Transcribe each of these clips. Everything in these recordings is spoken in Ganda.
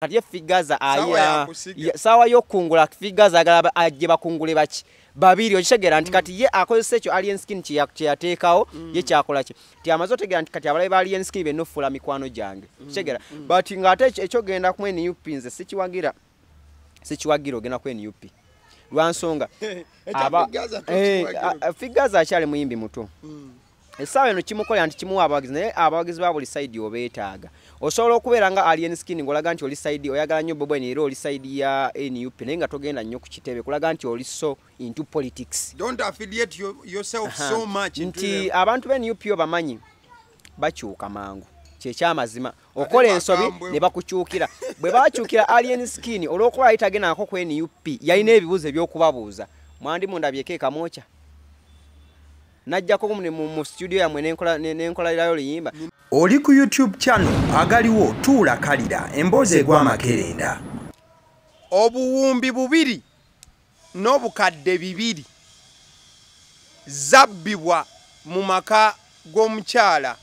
Kati ye Fik Gaza sawa y'okungula, Fik Gaza agala ajje bakungule baki babiri. Okitegeera nti kati ye akozesa ekyo Alien Skin kye yateekawo, ye kyakola ki ti amaze otegeera nti kati abalabe ba Alien Skin benna ofuula mikwano gyange. Kitegeera? But ng'ate ekyogenda ku NUP, nze sikiwagira, sikiwagira ogenda ku NUP lwansonga Fik Gaza akyali muyimbi muto. Essaawa eno kimukolera nti kimuwa abawagizi, naye abawagizi ba buli side obeetaaga. Osobola okubeera nga Alien Skin ng'olaga nti oli side, oyagala nnyo Bobi Wine era oli side ya NUP, naye nga togenda nnyo ku kitebe kulaga nti oli so into politics. Don't affiliate yourself so much. Nti abantu ba NUP obamanyi, bakyuka mangu. Kyekyamazima, okola ensobi ne bakukyukira. Bwe bakyukira Alien Skin, olw'okuba yali tagendako ku NUP, yalina ebibuuzo ebyokubabuuza: mwandi mundabyeko ekamwokya, najjako mu studio yammwe nenkolalirayo oluyimba? Oli ku YouTube channel agaliwo, tuula kalira emboozi egwa amakerenda. Obuwumbi 2,200 zabbibwa mu maka g'omukyala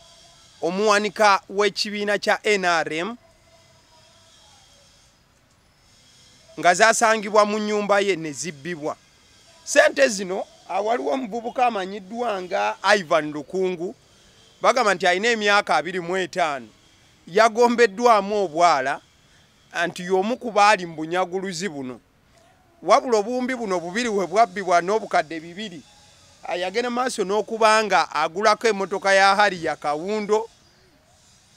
omuwanika w'ekibiina kya NRM, nga zasangibwa mu nnyumba ye ne zibbibwa. Sente zino, waliwo omuvubuka amanyiddwa nga Ivan Lukungu, bagamba nti alina emyaka 25, yagombeddwamu obwala nti y'omu ku baali mu bunyaguluzi buno. Wabula obuwumbi buno bubiri we bwabbibwa n'obukadde bibiri, yagenda maaso n'okuba nga agulako emmotoka ya Harrier Kawundo,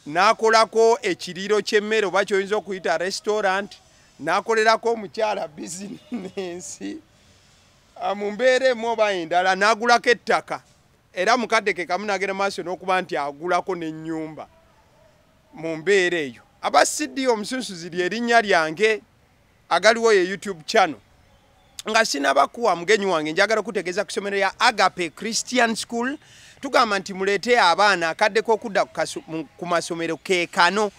n'akolako ekiriiro ky'emmere oba kyoyinza okuyita restaurant, n'akolerako omukyala bizinensi mu mbeera emu oba endala, n'agulako ettaka, era mukadde ke kamu n'agenda maaso n'okuba nti agulako n'ennyumba mu mbeera eyo. Aba CD omusunsuzi lyerinnya lyange, agaliwo ye YouTube channel. Nga sinabakuwa mugenyi wange, njagala kutegeeza ku ssomero ya Agape Christian School. Tugamba nti muleete abaana, akadde k'okudda ku masomero keekano.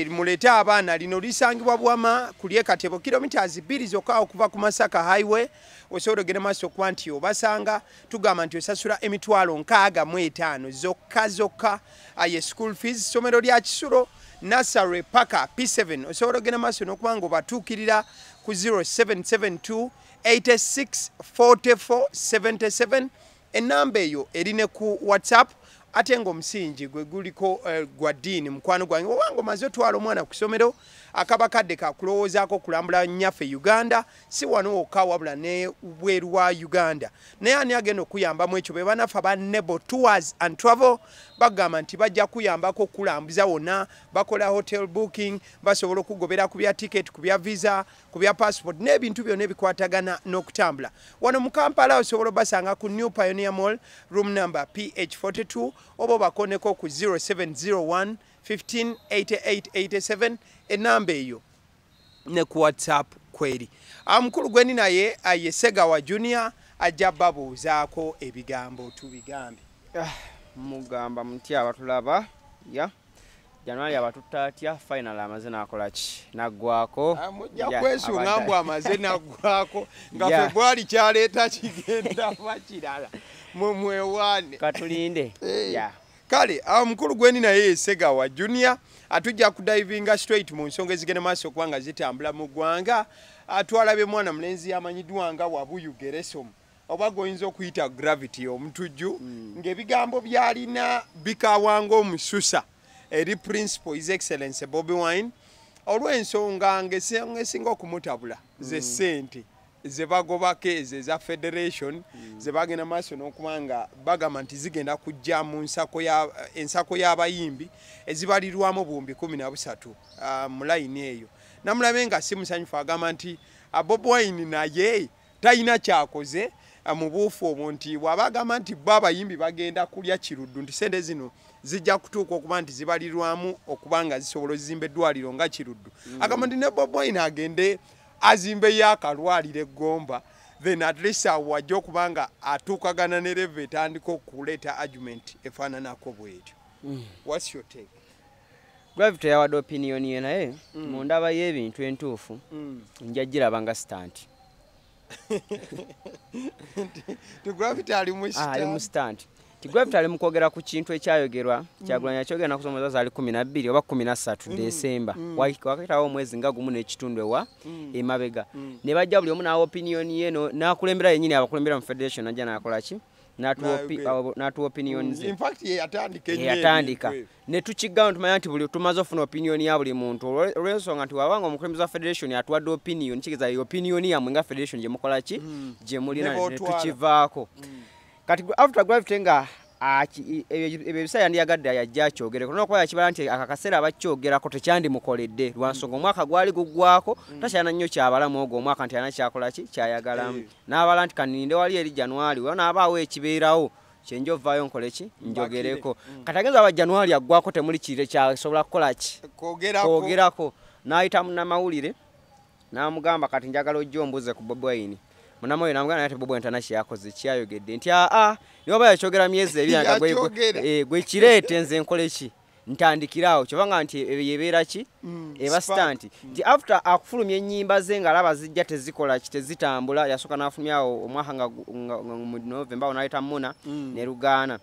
Muleete abaana. Lino lisangibwa Bwama ku Katebo, kilometers 2 zokka okuva ku Masaka Highway. Osobola ogenda maaso okuba nti obasanga. Tugamba nti osasula 65,000 zokka zokka ye school fees. Ssomero lya kisulo, nursery paka P7. Osobola ogenda maaso n'okuba nga obatuukirira ku 0772 86 44 77. Enamba eyo eri ne ku WhatsApp. Ate ng'omusingi gwe guliko gwa ddiini, mukwano gwange, obanga omaze otwala omwana ku ssomero, akaba kadde kakulowoozaako okulambula nnyaffe Uganda, si wano wokka wabula ne bweru wa Uganda. Naye ani agenda okuyambamu ekyo? Be banaffe aba Nebo Tours and Travel. Bagamba nti bajja kuyambako okulambuza wonna, bakola hotel booking, basobola okugobera ku bya ticket, ku bya visa, ku bya passport n'ebintu byonna ebikwatagana n'okutambula. Wano mu Kampala osobola obasanga ku New Pioneer Mall, room number PH42, oba obakoneko ku 0701 158887. Enamba eyo ne ku WhatsApp kweri. Omukulu gweni naye ye Segawa Junior, ajja babuuzaako ebigambo tubigambe. Ah, mugamba mutya abatulaba? Ya January abatutta atya? Final amaze nakola ki? Naggwako. Ah, mujja kwesunga mbu amaze naggwako nga Febwali kyaleeta kigenda bakirala, mumwewaane. Katulinde. Kale omukulu gweni naye ye Segawa Junior, atujja kudivinga straight mu nsonga ezigenda maaso okuba nga zitambula mu ggwanga. Atwalabye mwana mulenzi amanyiddwa nga Wabuyu Geresom, oba gwoyinza okuyita Gravity Omutujju, ng'ebigambo by'alina bikawanga omususa eri Principal His Excellence Bobi Wine, olw'ensonga ng'ensonga esinga okumutabula ze ssente ze bagobako ezo eza federation, ze bagenda maaso n'okuba nga bagamba nti zigenda kujja mu ensako y'abayimbi ezibalirwamu 13,000 mu layini eyo. Namulabe nga si musanyufu, agamba nti Bobi Wine naye talina kyakoze mu buufu obwo, nti bw'aba agamba nti bo abayimbi bagenda kulya Kiruddu, nti sente zino zijja kutuuka okuba nti zibalirwamu okuba nga zisobola ozimba eddwaliro nga Kiruddu. Agamba nti ne Bobi Wine agende azimbeyo akalwaliro eggomba, then at least awo wajja okuba nga atuukagana ne level etandika okuleeta argument efaananako bwetyo. What's your take? Gravity yawadde opinion ye, naye mu ndaba y'ebintu entuufu nja giraba nga stunt. Ti Gravity ali mu Ah, ali mu stunt. Stunt. Ti Ti Gravity ali mu kwogera ku kintu ekyayogerwa Kyagulanyi yakyogera naku z'omwezi zaali 12 oba 13 December. Wakayitawo omwezi nga gumu n'ekitundu ewa emabega. Ne bajja buli omu n'awa opinion ye, n'akulembera yennyini abakulembera mu federation najja n'akola ki? N'atuwa opinion ze. In fact ye yatandika ennyo Ye yatandika. ebintu ebyo. Ne tukiggawo tumanya nti buli tumaze ofuna opinion ya buli muntu. Olw'ensonga nti wabanga omukulembeze wa federation atuwadde opinion, kitegeeza ye opinion yammwe nga federation gye mukola ki? Gye mulina, Ne ne b'otwala. tukivaako. Kati after Gravity nga ebyo ebiseera yandiyagadde yajja akyogereko, n'okuba yakibala nti akakaseera abakyogerako tekyandimukoledde lwa nsonga omwaka gwali guggwako, takyalina nnyo kyabalamu ogwo omwaka nti alina kyakola ki kyayagalamu. N'abala nti kaninde wali eri January, wano abaawo ekibeerawo kyenja ovaayo nkole ki njogereko. Kati agenza aba January aggwako temuli kire kyasobola kukola ki Kwogerako. kwogerako. N'ayita munnamawulire n'amugamba kati njagala ojje ombuuze ku Bobi Wine. Munnamawulire n'amugamba naye ate Bobi Wine talina kye yakoze, kyayogedde nti aa niba oba yakyogera myezi ebiri nga Yakyogera. Gwe kireete nze nkole ki ntandikirawo, kyobanga nti eyo yebeera ki eba Spark. stunt. Nti after akufulumya ennyimba ze ng'alaba zijja tezikola ki tezitambula, yasooka n'afulumyawo omwaka nga mu November awo n'aleeta Muna ne lugaana.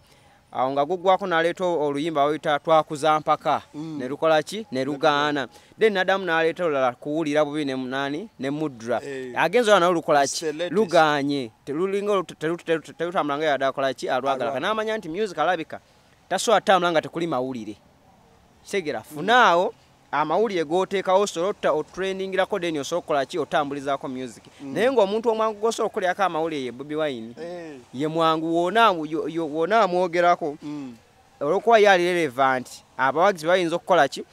Awo nga guggwako n'aleeta oluyimba bayita Twakuza Mpaka ne lukola ki ne lugaana. Then n'addamu n'aleeta olulala Kuwulira Bubi ne nani ne Mudra. Agenza olwo nalwo lukola ki It's the latest. lugaanye, terulinga terutambula nga yadde akola ki alwagala. Alwagala. N'amanya nti music alabika tasobola ttambula nga tekuli mawulire. Kitegeera funaawo amawulire g'oteekawo osobola otrendingirako then osobola okukola ki otambulizaako music. Naye ng'omuntu omwangu gw'osobola okukolerako amawulire ye Bobi Wine. Ye mwangu wonna amwogerako olw'okuba ye ali relevant, abawagizi bayinza okukola ki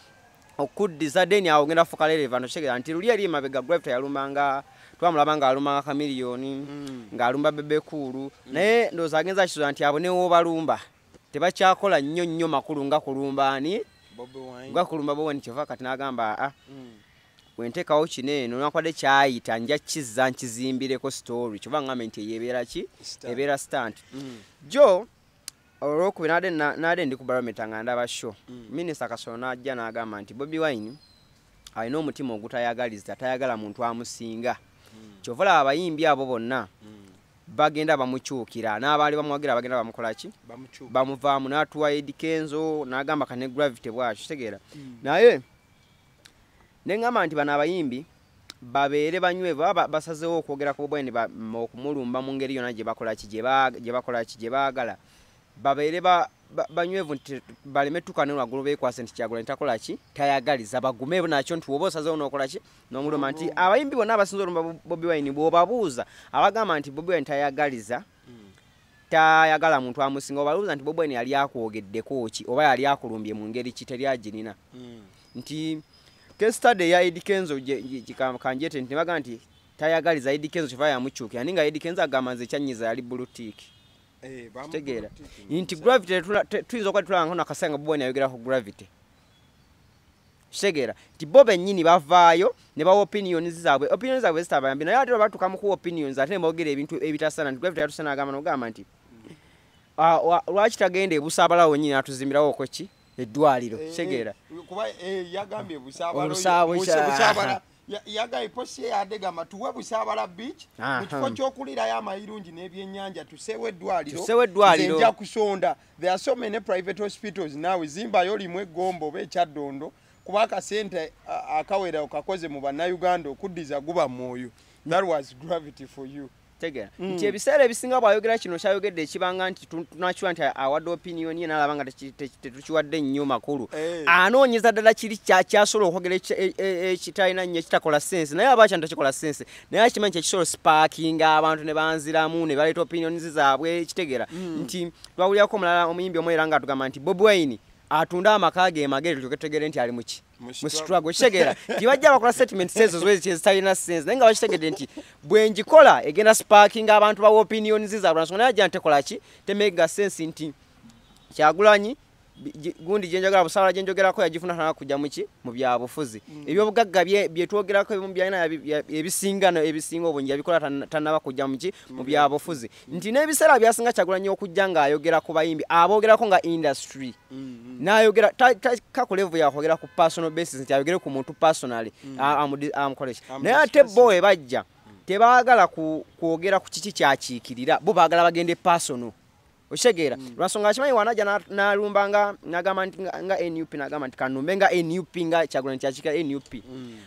okuddiza then awo ogenda kufuuka relevant. Okitegeera nti luli eri emabega Gravity yalumanga, twamulaba ng'alumanga Chameleone, ng'alumba Bebe Cool, naye ndowooza agenza akizuula nti abo ne w'obalumba tebakyakola nnyo nnyo makulu nga kulumba ani? Bobi Wine. Nga kulumba Bobi Wine. Kyova kati n'agamba aa bwe nteekawo kino eno newankubadde kyayita nja kizza nkizimbireko story, kyova ngambe nti eyo ebeera ki? Stunt. Ebeera stunt. Jo olwokubiri nade ndi ku Barometer nga ndaba show. Minisita Kasolo n'ajja n'agamba nti Bobi Wine alina omutima ogutayagaliza, tayagala muntu amusinga. Kyova olaba abayimbi abo bonna bagenda bamukyukira, n'abaali bamuwagira bagenda bamukola ki? Bamukyuka. Bamuvaamu n'atuwa Eddy Kenzo n'agamba kane Gravity bw'atyo, kitegeera. Naye ne ŋŋamba nti bano abayimbi babeere banywevu, baba basazeewo okwogera ku Bobi Wine okumulumba mu ngeri yonna gye bakola ki, gye bakola ki, gye baagala. Babeere banywevu nti baleme tuuka ne waggulu beekwase nti Kyagulanyi takola ki, tayagaliza, bagume nakyo nti bw'oba osazeewo n'okola ki, n'omuluma. Nti abayimbi bonna abasinze olumba Bobi Wine bw'obabuuza abagamba nti Bobi Wine tayagaliza, tayagala muntu amusinga, obabuuza nti Bobi Wine yali akwogeddeko ki oba yali akulumbye mu ngeri ki, teri aginina. Nti case study ya Eddy Kenzo kanjete nti bagamba nti tayagaliza Eddy Kenzo kyeva yamukyukira, naye nga Eddy Kenzo agamba nze kyanyiza yali blue tick. Kitegeera nti Gravity tuyinza okuba tulaba nko nakaseera nga Bobi Wine ayogera ku Gravity. Kitegeera nti bo bennyini bavaayo ne bawa opinions zaabwe, opinions zaabwe zitabayambi, naye ate batuuka mu kuwa opinions ate ne boogera ebintu ebitasaana. Nti Gravity yatuuse n'agamba n'ogamba nti lwaki tagenda e Busaabala wennyini atuzimbirawo okwo ki eddwaliro. Kitegeera Kuba yagambye Busaabala Obusaabala Busaabala yagambye posi ye yadegamba tuwe Busaabala beach mu kifo ky'okulirayo amayirungi n'ebyennyanja tuseewo eddwaliro. Tuseewo eddwaliro. Nze nja kusonda. There are so many private hospitals now, zimbayo limu e Gomba oba ekyaddondo kuba akasente akawera okakoze mu bannayuganda okuddiza guba mwoyo. That was Gravity for you. Tegeera nti ebiseera ebisinga bw'ayogera kino kyayogedde ekibanga nti tunakiwa nti awadde opinion ye n'alaba nga tetukiwadde nnyo makulu. Anoonyeza ddala kiri kyasobola okwogera ekitalina nnyo ekitakola sense, naye aba kyantu tekikola sense, naye akimanyi kyekisobola sparkinga abantu ne banziramu ne baleeta opinions zaabwe. Kitegeera nti twawulirako omulala omuyimbi omu era nga atugamba nti Bobi Wine atunda amaka ge Magere tulyoke tutegere nti ali muki Mu mu struggle. struggle. Kitegeera nti bajja bakola statements ezo ezitalina sense, naye nga bakitegedde nti bwe ngikola egenda sparking abantu bawa opinions zaabwe, nsonga naye ajja ntekola ki temega sense nti Kyagulanyi gundi gyenjogera Busaabala gyenjogerako yagifuna tana kujja muki mu byabufuzi. Ebyobugagga bye twogerako ebimu byalina ebisinga ebisinga obungi yabikola tannaba kujja muki mu byabufuzi. Nti n'ebiseera byasinga Kyagulanyi okujja ng'ayogera ku bayimbi aboogerako nga industry, n'ayogera ka ku level yakwogera ku personal basis nti ayogere ku muntu personally amukolesha. Naye ate bo we bajja tebaagala kwogera ku kiki kyakiikirira, bo baagala bagende personal. Okitegeera? Lwansonga akimanyi wanajja n'alumba nga n'agamba nti nga NUP, n'agamba nti kanumbe nga NUP, nga Kyagulanyi kyakika NUP.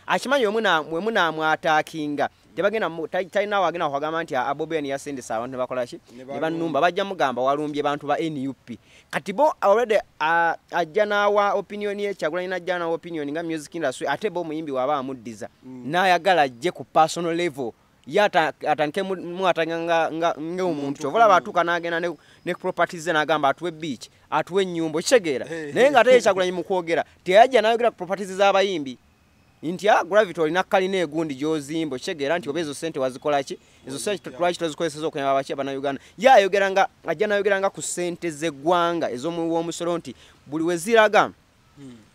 Akimanyi we munaamwataakinga tebagenda talina wagenda kwagamba nti Bobi Wine yasindisa abantu ne bakola ki, ne bannumba. Bajja mugamba walumbye bantu ba NUP. Kati bo already ajja n'awa opinion ye, Kyagulanyi n'ajja n'awa opinion nga music industry, ate bo omuyimbi waba amuddiza n'ayagala ajje ku personal level, ye atandike muatanga ng'omuntu. Kyova olaba atuuka n'agenda ne properties ze n'agamba atuwe beach, atuwe ennyumba. Okitegeera? Naye ng'ate ye Kyagulanyi mu kwogera teyajja n'ayogera ku properties z'abayimbi nti a Gravity olina kalina egundi gy'ozimba. Okitegeera nti oba ezo sente wazikola ki, ezo sente lwaki tozikozeseza okuyamba baki, Abannayuganda? Ye ayogera nga ajja n'ayogera nga ku ssente z'eggwanga ez'omuwi w'omusolo, nti buli we ziraga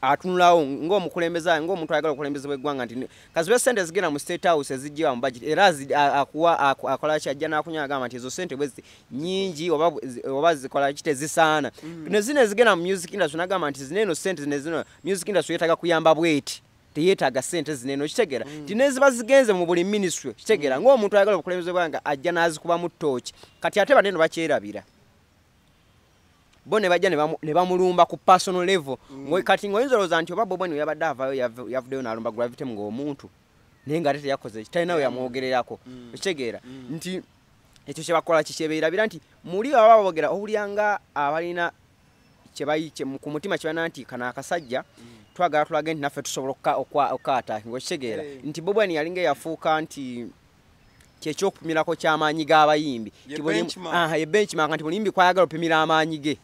atunulawo ng'omukulembeze, ng'omuntu ayagala obukulembeze bw'eggwanga, nti kazibe sente zigenda mu State House ezijjiwa mu budget, era akuwa akola ki, ajja n'akunya agamba nti ezo sente bwe ziti nnyingi oba zikola ki, tezisaana. Ne zino ezigenda mu music industry n'agamba nti zino eno sente zino zino music industry yeetaaga kuyamba bweti, teyeetaaga sente zino eno. Okitegeera nti neziba zigenze mu buli ministry? Kitegeera ng'omuntu ayagala obukulembeze bw'eggwanga ajja n'azikubamu ttooki. Kati ate banene bakyerabira bo ne bajja ne bamulumba ku personal level. Kati ng'oyinza olowooza nti oba Bobi Wine yabadde avaayo yavuddeyo n'alumba Gravity ng'omuntu, naye ng'ate teyakoze ki, talina we yamwogererako. Okitegeera nti ekyo kye bakola kikyebeerabira nti muli baba boogera owulira nga abalina ku mutima kye balina nti kano akasajja twagala tulage nti naffe tusobola okukaataakinga. Okitegeera nti Bobi Wine yalinga eyafuuka nti kyekyokupimirako ky'amaanyi g'abayimbi. Ye Nti benchmark. Aha, ye benchmark, nti buli muyimbi kwayagala opimira amaanyi ge.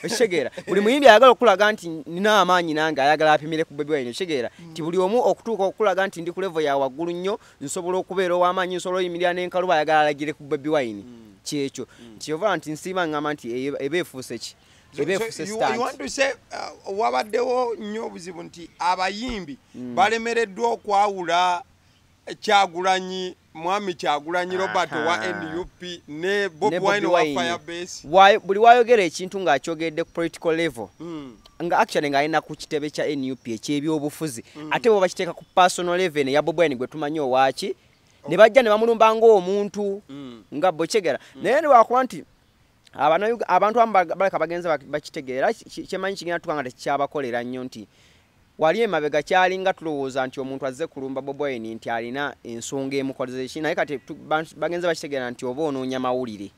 Okitegeera? Buli muyimbi ayagala okulaga nti nina amaanyi nange, ayagala apimire ku Bobi Wine. Okitegeera nti buli omu okutuuka okulaga nti ndi ku level ya waggulu nnyo, nsobola okubeera ow'amaanyi, nsobola oyimirira n'enkaluba, ayagala alagire ku Bobi Wine. Kyekyo nti ova nti nsiiba ngamba nti eba efuuse ki, eba efuuse You stunt. want to say wabaddewo nnyo obuzibu nti abayimbi balemereddwa okwawula Kyagulanyi, mwami Kyagulanyi Robert owa NUP ne Bobi Ne Wine Bobi owa Wine. Firebase. Buli wayogera ekintu ng'akyogedde ku political level, nga actually ng'alina ku kitebe kya NUP ekyebyobufuzi, ate bo bakiteeka ku personal level eya Bobi Wine gwe tumanyi owaaki, ne bajja ne bamulumba ng'omuntu nga bwekigera. Naye lwakuba nti abantu abamu baleka bagenze bakitegeera, kyemanyi kigenda tuka nga tekikyabakolera nnyo, nti wali emabega kyalinga tulowooza nti omuntu azze kulumba Bobi Wine nti alina ensonga emukoleza eki, naye kati bagenze bakitegeera nti oba onoonya mawulire.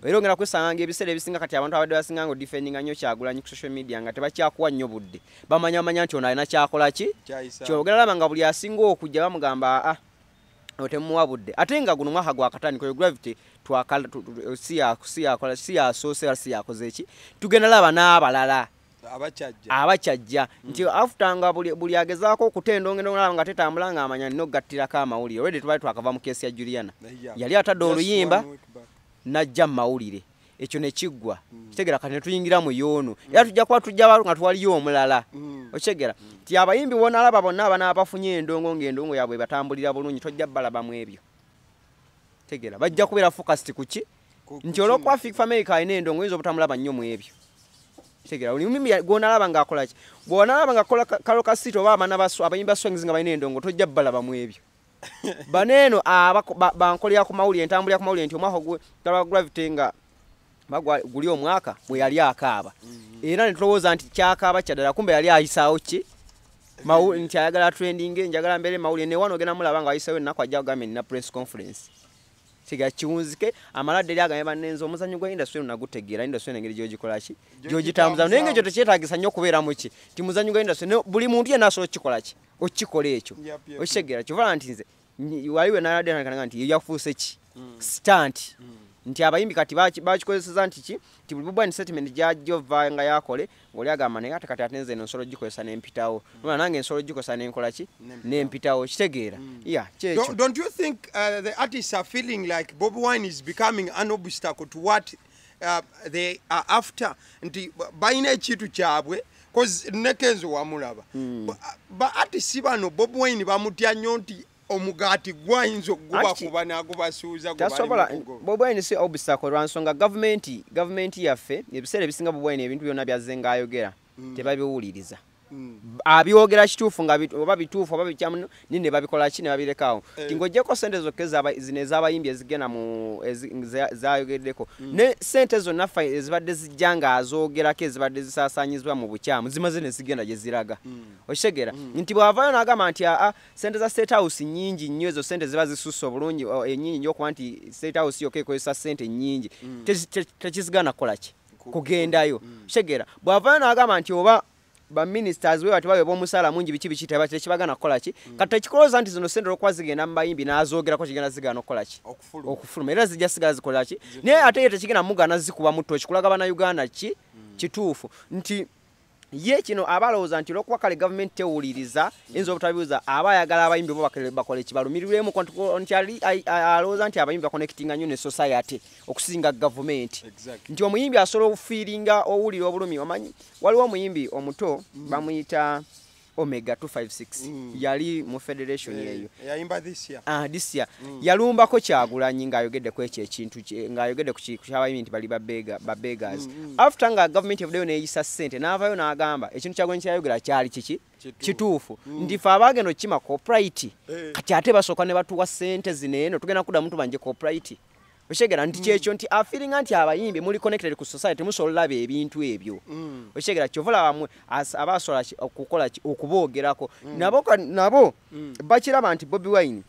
Era ogenda kwesanga nga ebiseera ebisinga kati abantu abadde basinga nga odefendinga nnyo Kyagulanyi ku social media nga tebakyakuwa nnyo budde, bamanya bamanya nti ono alina kyakola ki, Kyayisa. kyogera laba nga buli asinga okujja bamugamba aa otemuwa budde, ate nga guno mwaka gwakatandika. Oyo Gravity si yakola, si yasoose era si yakoze eki, tugenda laba n'abalala abakyajja abakyajja nti after nga buli agezaako okutendongendo olaba nga tetambula ng'amanya nina okugattirako amawulire. Already tubali twakava mu case ya Juliana, yali atadde Just oluyimba one week back. N'ajja mu mawulire, ekyo ne kiggwa. Kitegeera? Kati ne tuyingira mu yoono, era tujja kuba tujja nga twaliyo omulala. Okitegeera nti abayimbi bonalaba bonna abanaaba bafunye endongo ng'endongo yaabwe batambulira bulungi, tojja balabamu ebyo. Tegeera, bajja kubeera focused ku ki, Ku nti olwokuba kino. Fik Fameica alina endongo, oyinza obutamulaba nnyo mu ebyo. Tegeera, buli muyimbi gw'onalaba ng'akola ki, bw'onalaba ng'akola Karole Kasita oba abaana abayimbi ba songs nga balina endongo, tojja balabamu ebyo. Baneeno bankolera ku mawulire, entambulira ku mawulire nti omwaka gwa Gravity nga guli omwaka bwe yali akaaba, era ne tulowooza nti kyakaaba kyaddala, kumbe yali ayisaawo ki, nti ayagala trending, njagala mbeere mawulire. Ne wano ogenda mulaba nga ayisawo ennaku, ajja kugamba nina press conference, kiga kiwunzike amaladde eri agambe bannenze omuzannyo gwa industry eno nagutegeera, industry eno engeri gy'ogikola ki, gy'ogitambuza. Naye ng'ekyo tekyetaagisa nnyo okubeera mu ki nti muzannyo gwa industry, buli muntu yenna asobola okukikola ki, okukikola ekyo. Okitegeera? Kyova nti nze wali we naladde nalekanaga nti yafuuse ki, stunt, nti abayimbi kati bakikozeseza nti ki, nti buli Bobi Wine statement gy'ajja ova nga yakole ng'oli agamba naye ate kati ate nze eno nsobola ogikozesa n'empitawo, nona nange nsobola ogikozesa n'enkola ki, n'empitawo. Kitegeera? Ya, kyekyo. Don't you think the artists are feeling like Bobi Wine is becoming an obstacle to what they are after? Nti balina ekintu kyabwe, cause ne Kenzo wamulaba. Ba artists bano Bobi Wine bamutya nnyo nti omugaati gwayinza okugubakuba n'agubasuuza gwe bali Tasobola. mu kugoba. Bobi Wine si obstacle lwa nsonga gavumenti yaffe ebiseera ebisinga Bobi Wine ebintu byonna byazze ng'ayogera tebabiwuliriza. Abyogera kituufu nga oba bituufu oba bikyamu, nine babikola ki, ne babirekawo. Ti ng'oggyeko sente zokka zino ez'abayimbi ezigenda mu zayogeddeko, ne sente zonna ezibadde zijja ng'azoogerako, ezibadde zisaasaanyizibwa mu bukyamu, zimaze ne zigenda gye ziraga. Okitegeera nti bw'avaayo n'agamba nti aa, sente za State House nnyingi nnyo, ezo sente ziba zisusse obulungi, ennyingi nnyo, okuba nti State House yokka ekozesa sente nnyingi, tekizigaana kukola ki, kugendayo. Kitegeera bw'avaayo n'agamba nti oba baministers we bati baweebwa omusaala mungi, biki biki, teba tekibagana kukola ki. Kati tekikolooza nti zino sente olwokuba zigenda mu bayimbi n'azoogerako, kigenda zigaana okukola ki, Okufuluma. Okufuluma. Era zijja sigala zikola ki, naye ate ye tekigenda mugaana zikuba mu toki kulaga Bannayuganda ki kituufu, nti ye kino aba alowooza nti olwokuba kale gavumenti tewuliriza, eyinza obutabibuuza, aba ayagala abayimbi bo bakole ki, balumirirwemu, nti alowooza nti abayimbi baconnectinga nnyo ne society okusinga gavumenti. Nti omuyimbi asobola okufeelinga, owulira obulumi. Omanyi waliwo omuyimbi omuto bamuyita Omega 256, yali mu federation eyo. Yayimba this year. Ah, this year yalumbako Kyagulanyi ng'ayogedde ku ekyo ekintu ng'ayogedde ku kyabayimbi nti bali babeggars. After nga gavumenti evuddeyo n'eyisa ssente, n'avaayo n'agamba ekintu Kyagulanyi kyayogera kyali kiki? Kituufu. Kituufu, nti fe abagenda okukima copyright, kati ate basooka ne batuwa ssente zino, eno tugenda kuddamu tubanje copyright. Okitegeera nti kyekyo, nti afeelinga nti abayimbi muli connected ku society, musobola olaba ebintu ebyo. Okitegeera kyova olaba mwe aba asobola okukola ki, okuboogerako. Nabo nabo bakiraba nti Bobi Wine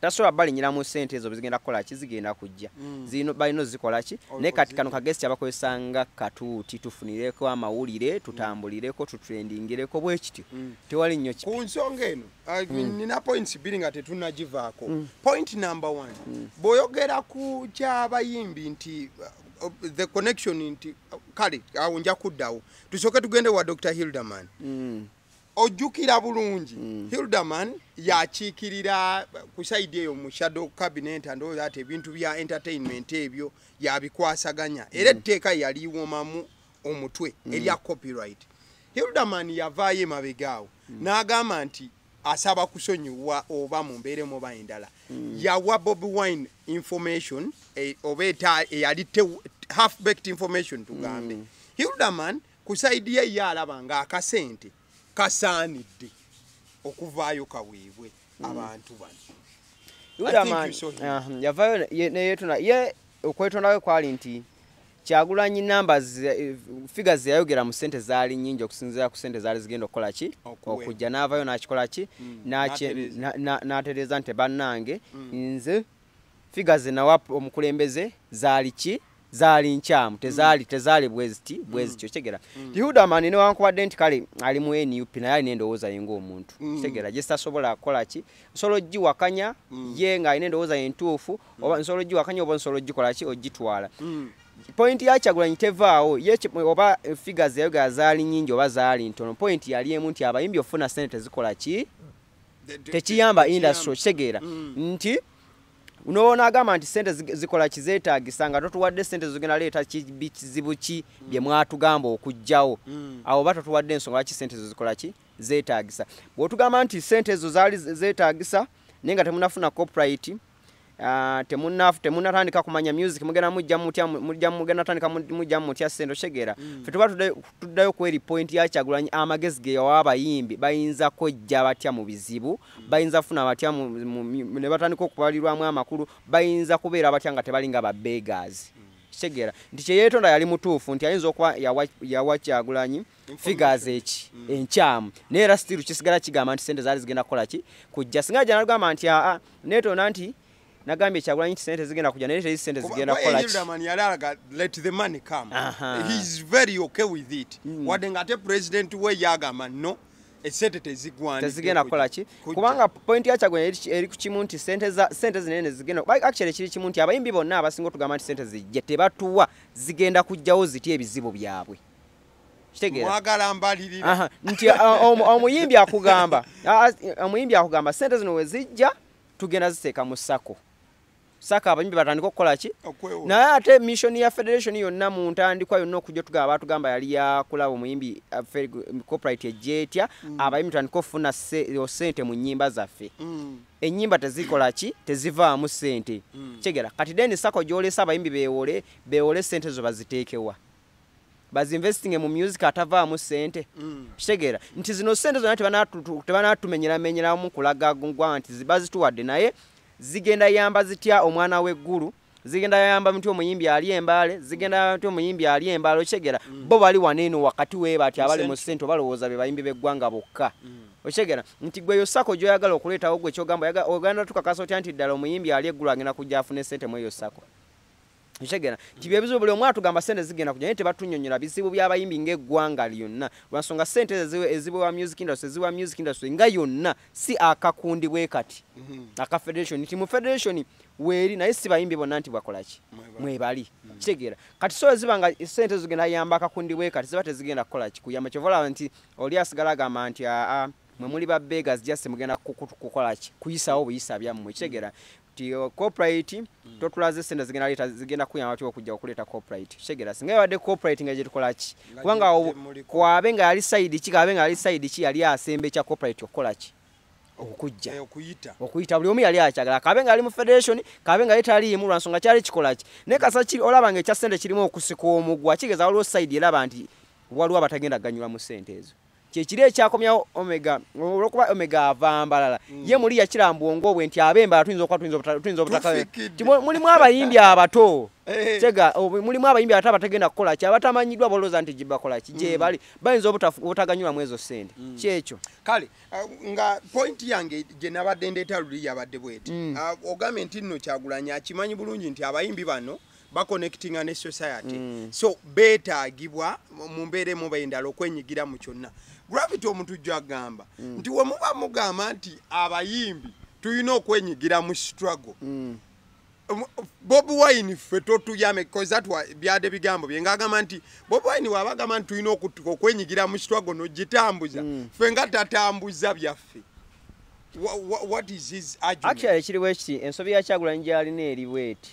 tasobola balinyira mu ssente ezo zigenda kukola ki, zigenda kujja. Zino balina ozikola ki, naye kati kano kagesi kyabakozesa nga katuuti, tufunireko amawulire, tutambulireko, tutrendingireko, bwe kityo. Tewali nnyo Ku nsonga eno, nina points bbiri nga tetunnagivaako. Point number one, bw'oyogera ku kyabayimbi nti the connection nti kale awo nja kuddawo, tusooke tugende wa Dr Hilderman. Ojjukira bulungi, Hilderman yakiikirira ku side eyo mu shadow cabinet and all that, ebintu bya entertainment ebyo yabikwasaganya, era etteeka yaliwomamu omutwe erya copyright. Hilderman yavaayo emabega awo n'agamba nti asaba kusonyiwa oba mu mbeera emu oba endala yawa Bobi Wine information oba eyali half baked information tugambe. Hilderman ku side ye ye alaba ng'akasente kasaanidde okuvaayo kaweebwe abantu bano. I think Hilderman, you saw him. Yavaayo neyeetona ye, okwetonda kwe kwali nti Kyagulanyi numbers, figures zeyayogera mu ssente zaali nnyingi okusinziira ku ssente zaali zigenda okukola ki, Okuweebwa. okujja. N'avaayo n'akikola ki, N'atereeza. N'atereeza nti bannange, nze figures ze nawa omukulembeze zaali ki, zaali nkyamu, tezaali bweziti bwezityo. Kitegeera Hilderman newankubadde nti kale ali mu NUP, naye alina endowooza ye ng'omuntu. Kitegeera gye sitasobola kukola ki, nsobola ogiwakanya ye ng'alina endowooza ye entuufu, oba nsobola ogiwakanya, oba nsobola ogikola ki, ogitwala. Point ya Kyagulanyi tevaawo ye oba figures yayogera zaali nnyingi oba zaali ntono, point yali emu nti abayimbi ofuna sente tezikola ki, tekiyamba industry. Okitegeera nti noonagamba nti sente zikola kizeetagisa nga totuwadde sente zigenda leeta kizibu ki bye mwatugamba okuggyawo. Awo oba totuwadde ensonga lwaki sente ezo zikola ki, zeetagisa. Bw'otugamba nti sente ezo zaali zeetagisa naye nga temunafuna copyright, temunatandika kumanya music, mugenda mujja mutya, mujja mugenda tandika mujja mutya sente? Okitegeera ffe tuba tuddayo ku eri point ya Kyagulanyi, amagezi ge yawa abayimbi, bayinza kwejja batya mu bizibu, bayinza kufuna batya ne batandika okubalirwamu amakulu, bayinza kubeera batya nga tebali nga babeggars. Kitegeera nti kyeyeetonda yali mutuufu, nti ayinza okuba yawa Kyagulanyi figures eki enkyamu, naye era still kisigala kigamba nti sente zaali zigenda kukola ki, kujja. Singa jana nti aa, neetonda nti nagambye Kyagulanyi nti sente zigenda kujja, naye teri sente zigenda kukola ki. Hilderman yali alaga let the money come. Aha. He's very okay with it, wadde ng'ate president we yagamba no, esente tezigwanidde tezigenda kukola ki, kujja. Kubanga point ya Kyagulanyi eri ku kimu nti sente za sente zinene zigenda, actually kiri kimu nti abayimbi bonna abasinga otugamba nti sente zijje tebatuwa, zigenda kujjawo zitya ebizibu byabwe? Kitegeera Mwagala mbalirira. Aha, nti omuyimbi akugamba, omuyimbi akugamba sente zino we zijja tugenda ziteeka mu SACCO, SACCO abayimbi batandika okukola ki, Okwewola. Naye ate mission ya federation yonna mu ntandikwa yonna okujja tugamba, batugamba yali yakulaba omuyimbi, copyright ejja etya, abayimbi tutandika okufuna sente mu nnyimba zaffe. Ennyimba tezikola ki, tezivaamu sente. Kitegeera kati then SACCO gy'olesa abayimbi beewole, beewole sente zo baziteekewa? Bazinvestinge mu music atavaamu ssente. Kitegeera nti zino ssente zonna tebanatumenyeramenyeramu kulaga ggwanga nti bazituwadde, naye zigenda yamba zitya omwana w'eggulu, zigenda yamba mti omuyimbi ali Embaale, zigenda yamba mti omuyimbi ali Embaale. Okitegeera, bo bali wano eno wakati weebati abali mu ssente balowooza be bayimbi b'eggwanga bokka. Okitegeera nti gwe yo SACCO gy'oyagala okuleetawo, gwe kyogamba ogenda tukakasa otya nti ddala omuyimbi ali eggulu agenda kujja afune ssente mu eyo SACCO? Okitegeera nti byebizibu buli omu atugamba ssente zigenda kujja, naye tebatunnyonnyola bizibu by'abayimbi ng'eggwanga lyonna, lwansonga ssente eziweebwa music industry, eziwa music industry nga yonna, si akakundi bwe kati aka federation, nti mu federation weeri, naye si bayimbi bonna nti bakola ki mwebali. Kitegeera kati so ziba nga ssente zigenda yamba akakundi bwe kati, ziba tezigenda kukola ki kuyamba. Kyova olaba nti oli asigala agamba nti aa, mwe muli ba beggars, just mugenda kukola ki, kuyisawo buyisa byammwe. Kitegeera nti copyright totulaze ssente zigenda leeta, zigenda kuyamba ty okujja okuleeta copyright. Kitegeera singa yabadde copyright nga gye tukola ki, kubanga kwabe nga yali side ki, kabe nga yali side ki, yali asemba ekya copyright okukola ki, okujja okuyita, buli omu yali akyagala, kabe nga ali mu federation, kabe nga yali taliimu, lwa nsonga kyali kikola ki. Naye kasa kiri olaba nga ekya ssente kirimu okusika omugwa, kigeza waliwo side eraba nti waliwo abatagenda ganyula mu ssente ezo. Kyekiri ekyakomyawo Omega, olwokuba Omega ava Mbalala, ye muli yakira mbwongo bwe nti ab'Embalala tuyinza okuba tuyinza obutaka mulimu abayimbi abato, tega mulimu abayimbi abato abatagenda kukola ki, abatamanyiddwa, bolowooza nti gibakola ki, gye bali bayinza obutaganyula mu ezo ssente. Kyekyo. Kale nga point yange gye nabadde ndeeta luli yabadde bweti. Ogambye nti nno Kyagulanyi akimanyi bulungi nti abayimbi bano baconnectinga ne society, so beetaagibwa mu mbeera emu oba endala okwenyigira mu kyonna. Gravity Omutujju agamba nti we muba mugamba nti abayimbi tulina okwenyigira mu struggle, Bobi Wine ffe totuyame, because that byadde bigambo bye ng'agamba nti Bobi Wine bw'aba agamba nti tulina okwenyigira mu struggle n'ogitambuza, ffe nga tatambuza byaffe. What is his argument? Actually ekiri bwe kiti, ensobi ya Kyagulanyi gy'alina eri bweti,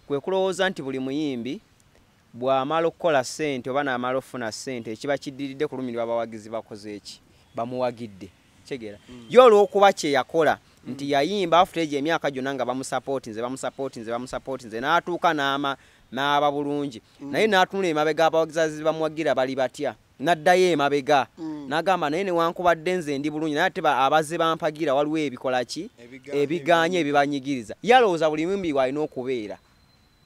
kwe kulowooza nti buli muyimbi bw'amala okukola ssente oba n'amala okufuna ssente, ekiba kiddiridde kulumirwa abawagizi bakoze eki bamuwagidde. Kitegeera ye olw'okuba kye yakola nti yayimba after egyo emyaka gyonna nga bamusapootinze, bamusapootinze, bamusapootinze, n'atuuka n'aba bulungi, naye n'atunula emabega abawagizi bamuwagira bali batya, n'addayo emabega n'agamba naye newankubadde nze ndi bulungi, naye ate abazze bampagira waliwo ebikola ki ebiganye ebibanyigiriza. Yalowooza buli muyimbi w'alina okubeera.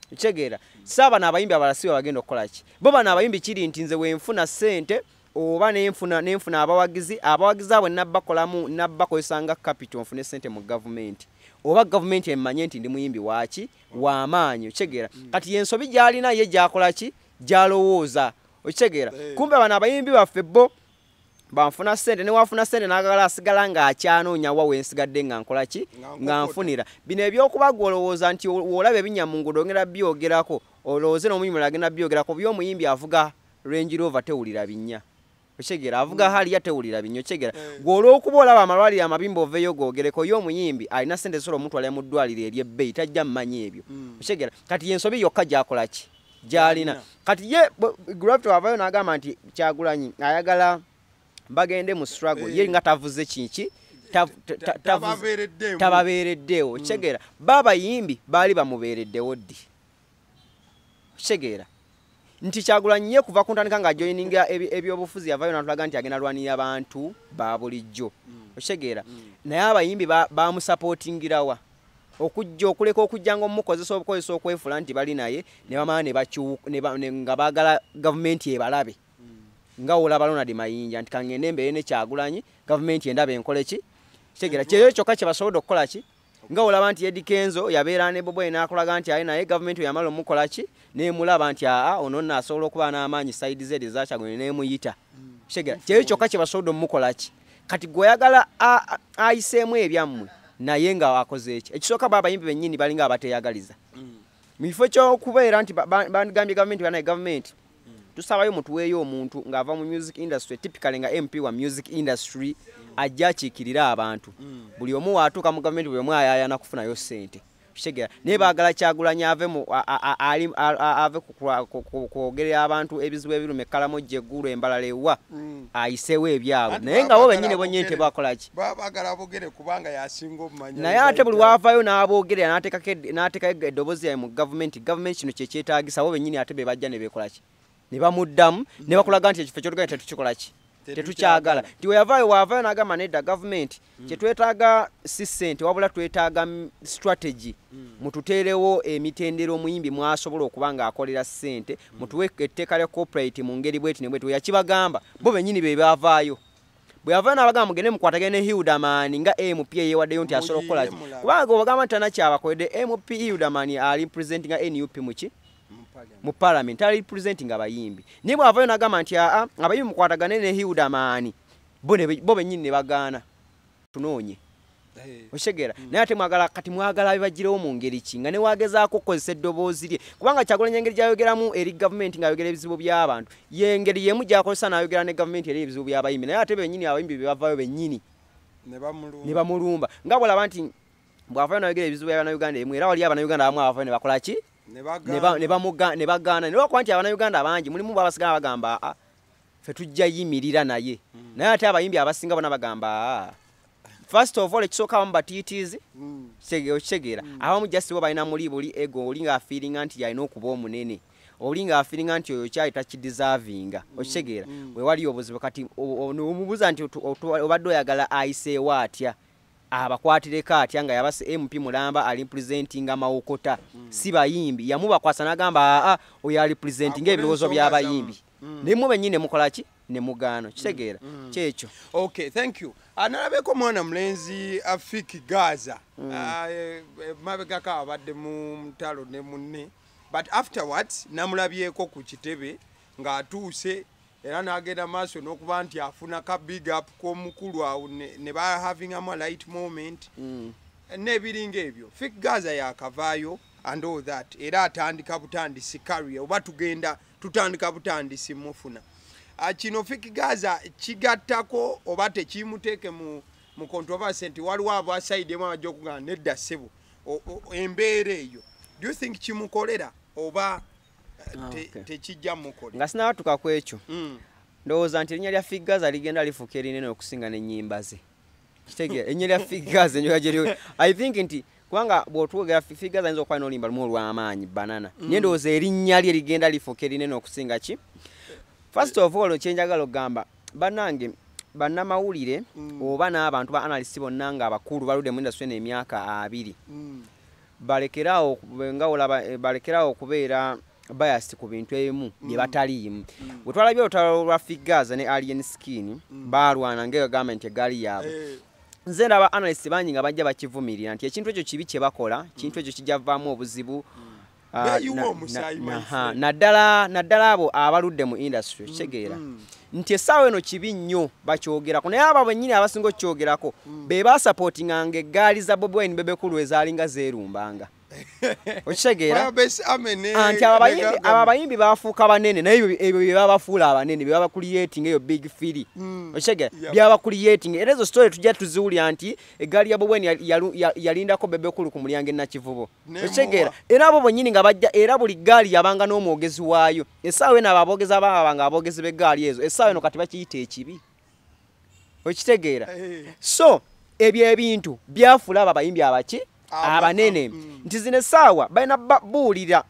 Kitegeera saaba n'abayimbi abalala si bwe bagenda okukola ki, bo bano abayimbi kiri nti nze wenfuna ssente oba nenfuna abawagizi, abawagizi abo nabbakolamu, nabbakozesa nga capital nfune ssente mu gavumenti, oba gavumenti emmanye nti ndi muyimbi waaki w'amaanyi. Okitegeera kati yensobi gy'alina ye gy'akola ki gy'alowooza. Okitegeera kumbe bano abayimbi baffe bo banfuna ssente, newafuna ssente n'agala asigala ng'akyanoonya wa wensigadde nga nkola ki nga nfunira. Bino ebyokuba gwe olowooza nti w'olaba ebinnya mu nguudo ogenda byogerako, olowooze n'omuyimbi mulala agenda byogerako, by'omuyimbi avuga Range Rover tewulira binnya. Okitegeera avuga Harrier tewulira binnya. Okitegeera gwe olw'okuba olaba amalwaliro amabimba oveeyo googereko, ye omuyimbi alina ssente zisobola omutwalira mu ddwaliro ery'ebbeeyi tajja mmanyi ebyo. Okitegeera kati yensobi yokka gy'akola ki gy'alina. Kati ye Gravity wavayo n'agamba nti Kyagulanyi ayagala bagende mu struggle, ye nga tavuze kiki tababeereddeewo. Okitegeera baabayimbi baali bamubeereddewo ddi? Okitegeera nti Kyagulanyi ye kuva ku ntandika ng'ajoyininga ebyobufuzi yavayo n'atulaga nti agenda lwanirira bantu ba bulijjo. Okitegeera naye abayimbi bamusapootingirawa okujja okuleka okujja ng'omukozesa obukozesa okwefuula nti bali naye ne bamala ne bakyuka nga baagala gavumenti ebalabe, nga olaba Ronald Mayinja nti kangende mbeere ne Kyagulanyi gavumenti endaba enkole ki. Kitegeera kyeyo kyokka kye basobodde okukola ki, nga olaba nti Eddy Kenzo yabeera ne Bobi Wine n'akulaga nti ali naye, gavumenti yamala omukola ki n'emulaba nti aa ono nno asobola okuba n'amaanyi side ze eza Kyagulanyi n'emuyita. Kitegeera kyeyo kyokka kye basobodde omukola ki. Kati gwe oyagala ayiseemu ebyammwe naye nga akoze eki. Ekisooka bo abayimbi bennyini balinga abateeyagaliza mu kifo ky'okubeera nti bandigambye gavumenti banaye gavumenti tusabayo mutuweeyo omuntu ng'ava mu music industry, typically nga MP wa music industry ajja akiikirira abantu. Buli omu waatuuka mu gavumenti buli omu ayaayana kufunayo ssente. Kitegeera naye baagala Kyagulanyi ave mu ave kwogerera abantu ebizibu ebiruma Ekkalamoja, Eggulu, Embalala ewa ayiseewo ebyabwe, naye nga bo bennyini bonnyini tebakola ki, baagala aboogere kubanga y'asinga obumanya. Naye ate buli waavaayo n'aboogerera n'ateekako eddoboozi lyaye mu gavumenti, gavumenti kino kye kyetaagisa, bo bennyini ate be bajja ne beekola ki Ne bamuddamu ne bakulaga nti ekifo ky'oluganda tetukikola ki, tetukyagala. Nti weyavaayo waavaayo n'agamba nedda, gavumenti kyetwetaaga si ssente, wabula twetaaga strategy, mututeerewo emitendera omuyimbi mwasobola okuba ng'akolera ssente, mutuwe etteeka lya copyright mu ngeri bweti ne bweti. Weyakibagamba, bo bennyini be baavaayo. Bwe yavaayo n'abagamba mugende mukwatagane ne Hilderman nga MP eyewaddeyo nti asobola okukola ki, kubanga obagamba nti tanakyabakoledde. MP Hilderman ali presentinga NUP muki mu parliament, ali presenting abayimbi. Naye bw'avaayo n'agamba nti aa, abayimbi mukwatagane ne Hilderman, bo bennyini ne bagaana tunoonye. Okitegeera? Naye ate mwagala, kati mwagala bibagirewo mu ngeri ki nga newagezaako okukozesa eddoboozi lye? Kubanga Kyagulanyi engeri gyayogeramu eri gavumenti ng'ayogera ebizibu by'abantu, yengeri yemu gy'akozesa n'ayogera ne gavumenti eri ebizibu by'abayimbi. Naye ate bennyini abayimbi be bavaayo bennyini ne bamulumba, nga bw'olaba nti bw'avaayo n'ayogera ebizibu by'Abannayuganda emu, era wali Abannayuganda abamu abavaayo ne bakola ki, ne bagaana. Ne lwakuba nti Abannayuganda bangi mulimu babasigala bagamba aa, ffe tujja yimirira naye. Naye ate abayimbi abasinga bonna bagamba aa, first of all, ekisooka abamu batiitiizi. Okitegeera? Abamu just bo balina muli buli ego, oli ng'afeelinga nti yalina okuba omunene, oli ng'afeelinga nti oyo kyali takideservinga. Okitegeera? Wewali obuzibu. Kati omubuuza nti obadde oyagala ayiseewo atya, abakwatireko atya, nga yabase MP mulamba ali presentinga Mawokota, si bayimbi. Yamubakwasa n'agamba aa, oyo ali presentinga ebirowoozo by'abayimbi, naye mu bennyini ne mukola ki, ne mugaano. Kitegeera? Kyekyo. Okay, thank you. Analabeko mwana mulenzi Afiki Gaza, mabegako abadde mu mutalo ne munne, but afterwards namulabyeko ku kitebe ng'atuuse era n'agenda maaso n'okuba nti afuna ka big up k'omukulu awo ne ba having a light moment n'ebiringa ebyo. Fik Gaza yakavaayo and all that, era atandika butandisi career oba tugenda tutandika butandisi mufuna. Kino Fik Gaza kigattako oba tekimuteeke mu controversy nti waliwo aba side emu abajja okugamba nedda ssebo, embeera eyo, do you think kimukolera oba tekijja mukolera? Nga sinabatuka ku ekyo, ndowooza nti erinnya lya Fik Gaza ligenda lifuuka erinene okusinga n'ennyimba ze. Kitegeera? Erinnya lya Fik Gaza enjoga gyeri, I think nti kubanga bw'otwogera Fik Gaza ayinza okuba n'oluyimba lumu olw'amaanyi banana, naye ndowooza erinnya lye ligenda lifuuka erinene okusinga ki. First of all, kyenjagala okugamba bannange bannamawulire oba n'abantu ba analyst bonna nga abakulu baludde mu industry eno emyaka 20, balekerawo nga olaba, balekerawo okubeera biased ku bintu ebimu bye bataliimu. Bwe twalabye olutalo lwa Fik Gaza ne Alien Skin, baalwana ng'egamba nti eggaali yaabwe. Nze ndaba analyst bangi nga bajja bakivumirira nti ekintu ekyo kibi kye bakola, kintu ekyo kijja vaamu obuzibu. Beeyiwa omusaayi, my friend. Naddala abo abaludde mu industry. Kitegeera nti essaawa eno kibi nnyo bakyogerako, naye abo bennyini abasinga okukyogerako be basupportinganga eggaali za Bobi Wine, Bebe Cool ezaalinga zeerumbanga. Okitegeera? Firebase Army Anti abo ne abayimbi, Gargamel. Abo abayimbi bafuuka banene, naye ebyo bye babafuula abanene, bye babacreating eyo big three. Okitegeera? Byabacreating. Era ezo story tujja tuziwulira nti eggaali ya Bobi Wine yalindako Bebe Cool ku mulyango e Nakivubo. Nemuwa. Okitegeera? Era abo bonnyini nga bajja, era buli ggaali yabanga n'omwogezi waayo. Essaawa eno abo aboogezi abaabanga aboogezi b'eggaali ezo, essaawa eno kati bakiyita ekibi. Okitegeera? So ebyo ebintu byafuula abo abayimbi abaki abanene, nti zino essaawa balina buulira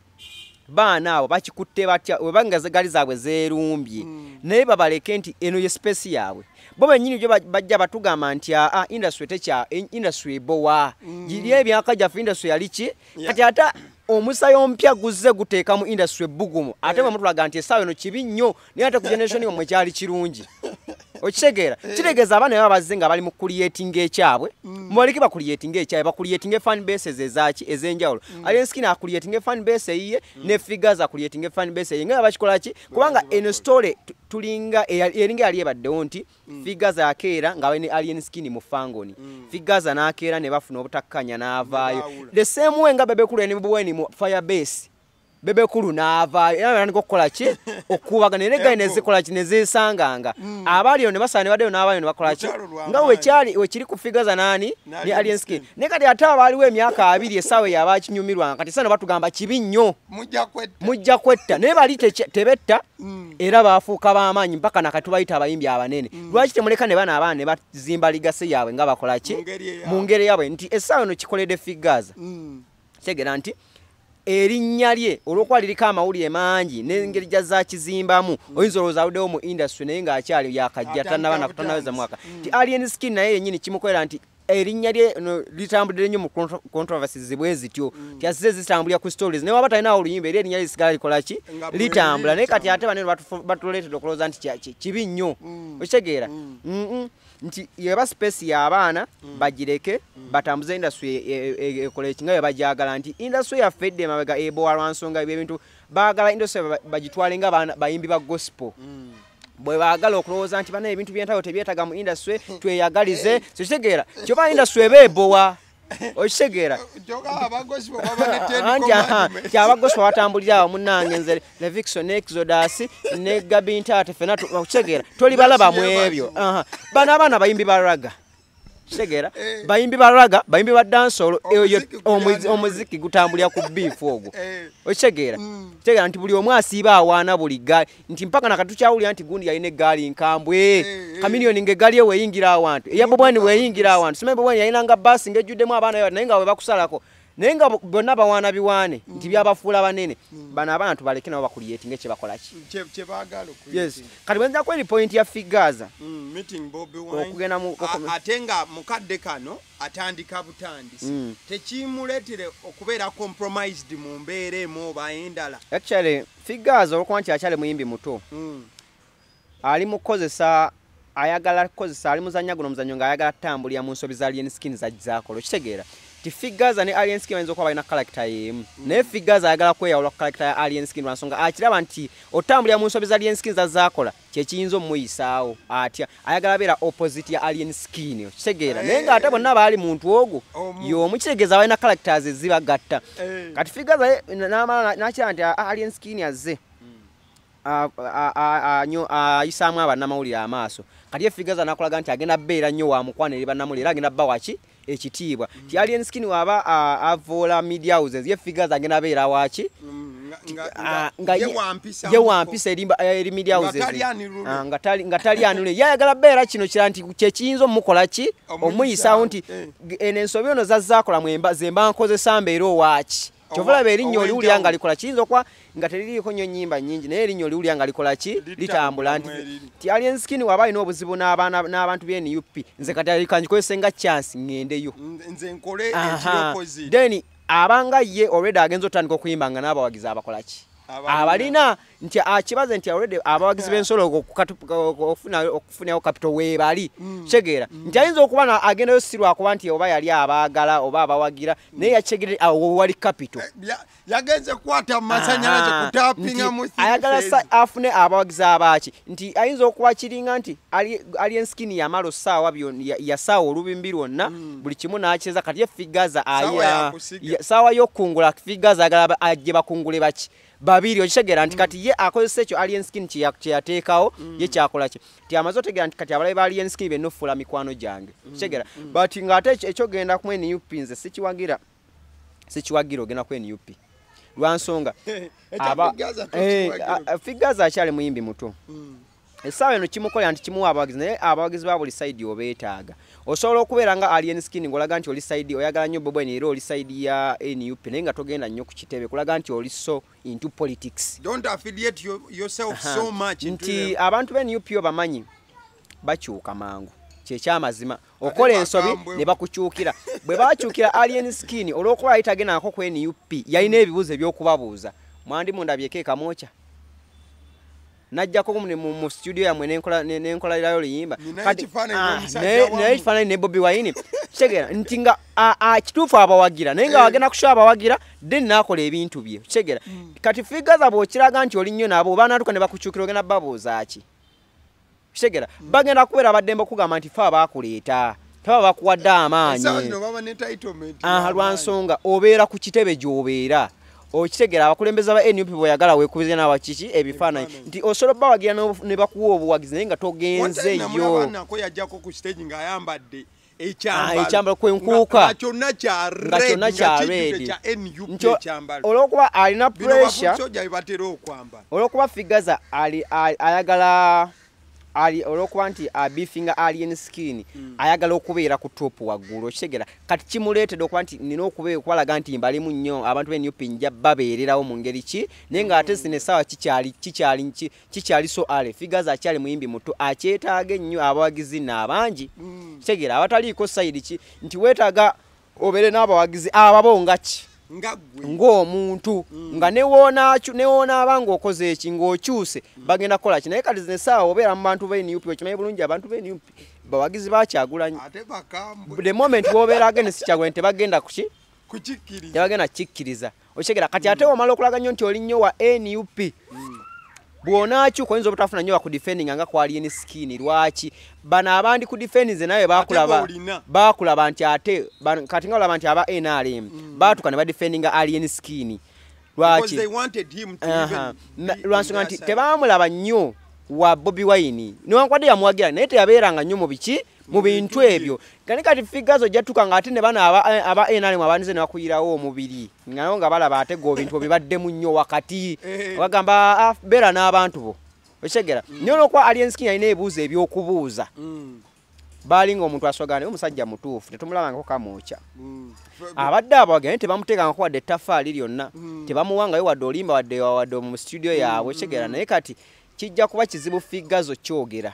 baana abo bakikutte batya webanga gaali zaabwe zeerumbye, naye babaleke nti eno ye space yaabwe bo bennyini. Gyo bajja batugamba nti aa, industry tekya, industry ebowa giri emyaka gyaffe industry yali ki. Kati ate omusayi omupya guzze guteeka mu industry ebbugumu, ate bwe mutulaga nti essaawa eno kibi nnyo, naye ate ku generation yammwe kyali kirungi. Okitegeera? Kitegeeza abaana baba bazze nga bali mu creating ekyabwe, mubaleke bacreating ekyabwe, bacreating fan bases ezaki ez'enjawulo. Alien Skin acreating fan base eyiye, ne Fik Gaza acreating fan base eyiye, nga bakikola ki, kubanga eno story tulinga eringa yali ebaddewo nti Fik Gaza akeera nga bali ne Alien Skin mu Fangoni, Fik Gaza n'akeera ne bafuna obutakkanya n'avaayo. Ne baawula. The same way nga Bebe Cool ne Bobi Wine mu Firebase, Bebe Cool n'avaayo era batandika okukola ki, okuubagana, era eggaali nezikola ki, nezeesanganga abaali eyo ne basala ne baddeyo n'abaali ne bakola ki, Lutalo lwa nga maanyi. wekyali wekiri ku Fik Gaza naani Ne ne Alien Alien Skin. Skin. Naye kati ate abaaliwo emyaka 20, essaawa eyo abakinyumirwanga, kati essaawa batugamba kibi nnyo, mujja kwetta, mujja kwetta, naye bali tebetta, era bafuuka b'amaanyi mpaka nakati tubayita abayimbi abanene. Lwaki temuleka ne bano abaana ne bazimba legacy yaabwe nga bakola ki Mu ngeri eyaabwe. Mu ngeri yaabwe, nti essaawa eno kikoledde Fik Gaza. Kitegeera nti Erinnya lye olw'okuba liriko amawulire mangi n'engeri gy'azakizimbamu, oyinza olowooza aluddewo mu industry, naye ng'akyali yakajja, tannaba tannaweza mwaka. Ti Alien Skin naye yennyini kimukolera nti erinnya lye litambulire nnyo mu controversies bwe zityo, ti azze zitambulira ku stories, naye waba talinawo oluyimba, era erinnya lisigala likola ki? Litambula. Naye kati ate banene batuleetedde okulowooza nti kibi nnyo, okitegeera nti yeba space y'abaana bagireke batambuze industry ekole ekinga bwe bagyagala, nti industry yaffe edda emabega ebowa lwa nsonga ebintu baagala industry bagitwale nga bayimbi ba gospel bwe baagala okulowooza nti bana ebintu by'entalo tebyetaaga mu industry, tweyagalize. Kitegeera kyoba industry eba ebowa, okitegeera nti abagospel batambulira awo munnange, nze Levixone ne Exodus ne Gabi Ntaate ffenna, okitegeera tolibalaba mu ebyo. Bano abaana bayimbi ba ragga, kitegeera bayimbi ba ragga, bayimbi ba dancehall, omuziki gutambulira ku beef ogwo, okitegeera kitegeera nti buli omu asiiba awaana buli ggaali, nti mpaka nakati tukyawulira nti gundi yalina eggaali nkambwe, Chameleone ng'eggaali ye weeyingira awantu, eya Bobi Wine weeyingira awantu, simanyi Bobi Wine yalinanga baasi ng'ejjuddemu abaana, naye nga bwe bakusalako, naye nga bonna bawaana biwaane nti byabafuula banene. Bano abaana tubaleke nabo bakuliyetinga kye bakola ki. Yes, kati bwenza kweri point ya Fik Gaza okugenda ate nga mukadde kano atandika butandisi, tekimuleetere okubeera compromised mu mbeera emu oba endala? Actually Fik Gaza olwokuba nti akyali muyimbi muto, ali mu kukozesa, ayagala kukozesa, ali muzannya guno omuzannyo ng'ayagala tutambulira mu nsobi za Alien Skin zakola, okitegeera ti Fik Gaza ne Alien Skin bayinza okuba balina character y'emu, naye Fik Gaza ayagala kweyawula ku character ya Alien Skin lwansonga akiraba nti otambulira mu nsobi za Alien Skin zazakola kyekiyinza omumuyisaawo atya, ayagala beera opposite ya Alien Skin, okitegeera, naye ng'ate bonna baali muntu ogwo y'omu, kitegeeza balina characters ezibagatta. Kati Fik Gaza n'amala n'akiraba nti Alien Skin azze ayisaamu abannamawulire amaaso, kati ye Fik Gaza n'akulaga nti agenda beera nnyo wa mukwano eri bannamawulire, era agenda bba waki ekitiibwa, ti Alien Skin waba avoola media houses, ye Fik Gaza agenda beera waki nga ye wampisa eri media houses, nga tali anule, ye ayagala beera kino kira nti kyekiyinza omukola ki, omuyisaawo nti eno ensobi ono zazaakola zemba nkozesa mbeera owaaki. Kyova olaba erinnya oliwulira nga likola, kiyinza okuba nga teririiko nnyo nnyimba nnyingi, naye erinnya oliwulira nga likola ki, litambula, nti Alien Skin waba alina obuzibu n'abantu b'e NUP, nze kati kangikozese nga chance ŋŋendeyo, then abanga ye already agenza otandika okuyimba nga n'abawagizi abakola ki abalina, nti akibaze nti already abawagizi b'ensolo okufunayo capital weebali, kitegeera nti ayinza okuba agendayo si lwakuba nti oba yali abaagala oba abawagira, naye yakitegeere awo wali capital. Yagenze kukwata masanyalaze kutapinga mu ayagala afune abawagizi abaaki, nti ayinza okuba kiringa nti Alien Skin yamala osaawa yasaawa olubimbi lwonna buli kimu n'akyeza, kati ye Fik Gaza saawa y'okukungula, Fik Gaza ayagala ajje bakungule baki babiri, okitegeera nti kati ye akozesa ekyo Alien Skin kye yateekawo, ye kyakola ki nti amaze otegeera nti kati abalabe ba Alien Skin benna ofuula mikwano gyange, okitegeera, but ng'ate ekyogenda ku NUP nze sikiwagira, sikiwagira ogenda ku NUP lwansonga Fik Gaza akyali muyimbi muto, essaawa eno kimukolera nti kimuwa abawagizi, naye abawagizi ba buli side obeetaaga. Osobola okubeera nga Alien Skin ng'olaga nti oli side oyagala nnyo Bobi Wine era oli side ya NUP, naye nga togenda nnyo ku kitebe kulaga nti oli so into politics. Don't affiliate yourself so much. Nti abantu ba NUP obamanyi bakyuka mangu, kyekyamazima, okola ensobi ne bakukyukira. Bwe bakyukira Alien Skin olw'okuba yali tagendako ku NUP, yalina ebibuuzo ebyokubabuuza, mwandi mundabyeko ekamwokya najjako mu studio yammwe nenkolalirayo oluyimba naye ekifaananyi ne Bobi Wine, kitegeera nti nga kituufu abawagira, naye nga wagenda kushow abawagira, then n'akola ebintu bye, kitegeera. Kati Fik Gaza bw'okiraga nti oli nnyo nabo, oba natuuka ne bakukyukira, ogenda babuuza ki, kitegeera bagenda kubeera baddembe okugamba nti fe abaakuleeta taba bakuwadde amaanyi lwansonga obeera ku kitebe gy'obeera, okitegeera abakulembeze ba NUP bweyagala weekubize n'abakiki ebifaananyi nti osobola bawagira ne bakuwa obuwagizi, naye nga togenzeeyo. Yajjako ku stage ng'ayambadde ekyambalo kwenkuuka nga kyonna kya red, olwokuba alina pressure, olwokuba Fik Gaza ayagala Ali olwokuba nti abeefinga Alien Skin, ayagala okubeera ku top waggulu, okitegeera? Kati kimuleetedde okuba nti nina okubeera okubalaga nti mbalimu nnyo, abantu b'e NUP nja babeererawo mu ngeri ki, naye ng'ate zino essaawa kikyali so ale Figures akyali muyimbi muto, akyetaaga ennyo abawagizi n'abangi, kitegeera, abataliiko side ki, nti weetaaga obeere n'abawagizi ababo nga ki nga ggwe ng'omuntu, nga newoonaaba ng'okoze eki, ng'okyuse, bagenda kukola ki. Naye kati zino essaawa obeera mu bantu b'e NUP, okimanyi bulungi abantu b'e NUP bawagizi bakyagulanyi. Ate bakambwe. The moment wobeera against Kyagulanyi, tebagenda kuki kukikkiriza. Tebagenda kukikkiriza, okitegeera? Kati ate omala okulaga nnyo nti oli nnyo wa NUP, bw'onaakyuka oyinza obutafuna nnyo bakudefendinga nga ku Alien Skin. Lwaki bano abandi ku defendinze nawe bakulaba? Ate Bakulaba nti ate kati nga olaba nti aba NRM baatuka ne badefendinga Alien Skin. Because Lwaki? they wanted him to Aha. even be Lwansonga on nti their side. Tebamulaba nnyo wa Bobi Wine, newankubadde yamuwagira, naye teyabeeranga nnyo mu biki, mu bintu ebyo. Kani kati Figures ojja tuka nga ate ne bano aba NRM abandize ne bakuyirawo omubiri, nga nabo nga balaba ate gwe ebintu obibaddemu nnyo wakati. Bagamba, "Ah, beera n'abantu bo," okitegeera? Naye olwokuba Alien Skin alina ebibuuzo ebyokubuuza, baalinga omuntu aswagana, naye omusajja mutuufu, tetumulabangako kamwokya. Abadde abawagira, naye tebamuteekangako wadde ettaffaali lyonna, tebamuwangayo wadde olimba wadde mu studio yaabwe, okitegeera? Naye kati kijja kuba kizibu Figures kyogera,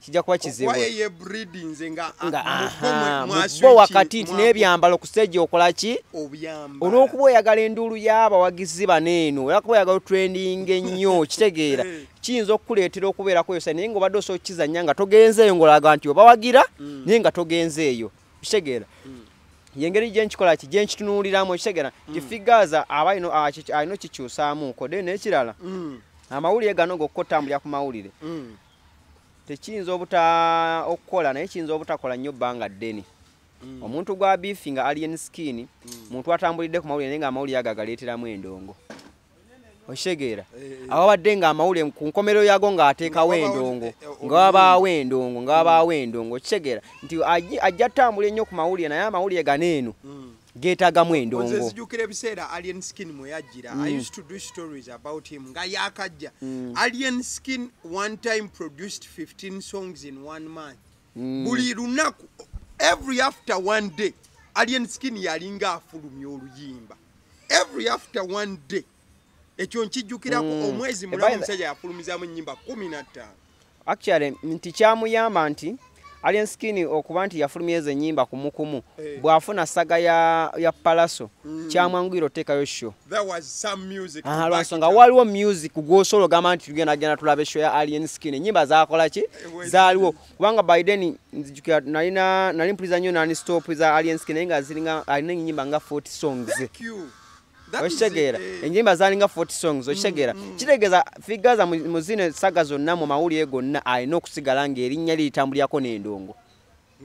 kijja kuba kizibu. Okuba ye yebreedinze nga Nga mu bo aha, mu bo wakati nti n'ebyambalo ku stage okola ki? Obyambala. Olw'okuba oyagala enduulu y'abawagizi bano eno, olwokuba oyagala otrendinga ennyo, kitegeera? Kiyinza okukuleetera okubeerako yosa, naye ng'obadde osobola okukizannya nga togenzeeyo, ng'olaga nti obawagira naye nga togenzeeyo, kitegeera? Yengeri gyenkikola ki, gyenkitunuuliramu, okitegeera, nti Figures aba alina okikyusaamuko. Then n'ekirala, amawulire gano gokka, otambulira ku mawulire, tekiyinza obuta okukola, naye kiyinza obutakola nnyo bbanga ddene. Omuntu gwa beefinga Alien Skin, muntu atambulidde ku mawulire, naye ng'amawulire ago agaleeteramu endongo, okitegeera? Awabadde ng'amawulire ku nkomerero yago ng'ateekawo Nga wabaawo endongo, nga wabaawo endongo, nga wabaawo endongo, okitegeera nti ajja ttambula ennyo ku mawulire, naye amawulire gano eno geetaagamu Nze endongo. nzijukira ebiseera Alien Skin mwe yajjira. I used to do stories about him nga yakajja. Alien Skin one time produced 15 songs in one month. Buli lunaku, every after one day, Alien Skin yalinga afulumya oluyimba every after one day. Ekyo nkijjukirako. Omwezi mulamu omusajja yafulumizaamu ennyimba 15. Actually nti kyamuyamba nti Alien Skin okuba nti yafulumya ezo ennyimba kumukumu, bw'afuna saga ya Palaso, kyamwanguyira oteekayo show. There was some music to Aha, back lwansonga it up. Waliwo music gw'osobola ogamba nti tugenda genda tulabe show ya Alien Skin, ennyimba zakola ki, zaaliwo. Kubanga by then nzijukira nalina nali mpuliza nnyo non stop za Alien Skin, naye nga ziringa alina ennyimba nga 40 songs. Thank you. That is Okitegeera? it, eh. Ennyimba zalinga 40 songs, okitegeera? Kitegeeza Figures mu zino saga zonna, mu mawulire gonna, alina okusigala ng'erinnya liritambulirako n'endongo,